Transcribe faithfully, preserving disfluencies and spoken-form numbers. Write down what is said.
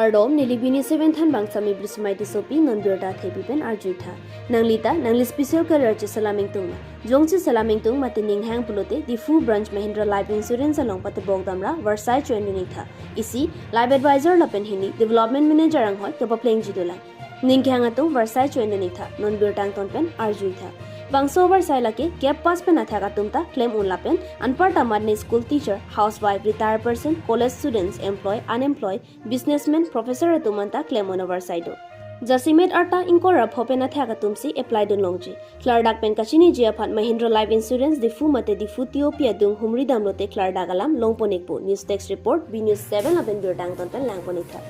Kardom, neli B News seven thanbang Sami Brismai Tissopi, non birta thepi pen arjutha. Nangli ta, nangli special career cheselam ingtung ma? Jongsi selam ingtung mate ninghang pulote, Diphu Branch Mahindra Life Insurance along patebok damra, varsai cho-en dun-ik tha. Isi, Life Advisor lapen hini, Development Manager anghoi, kepaplengji dolang. Ning kehang atum varsai cho-en dun-ik tha, non birta angton pen arju-ik tha. Bangso varsai lake, kep pass pen athak atum ta klem un lapen, anparta mat ne school teacher, housewife, retired person, college students, employee, unemployed, businessman, professor atum anta klem un avarsai do. Jasemet arta ingkoi ra pho pen athak atum si apply dun longji. Klardak pen kachiniji aphan Mahindra Life Insurance Diphu mate Diphu T O P adung humri damlote klardak alam longpon-ikpo. News Desk Report, B News seven lapen birta angton pen langpon-ik tha.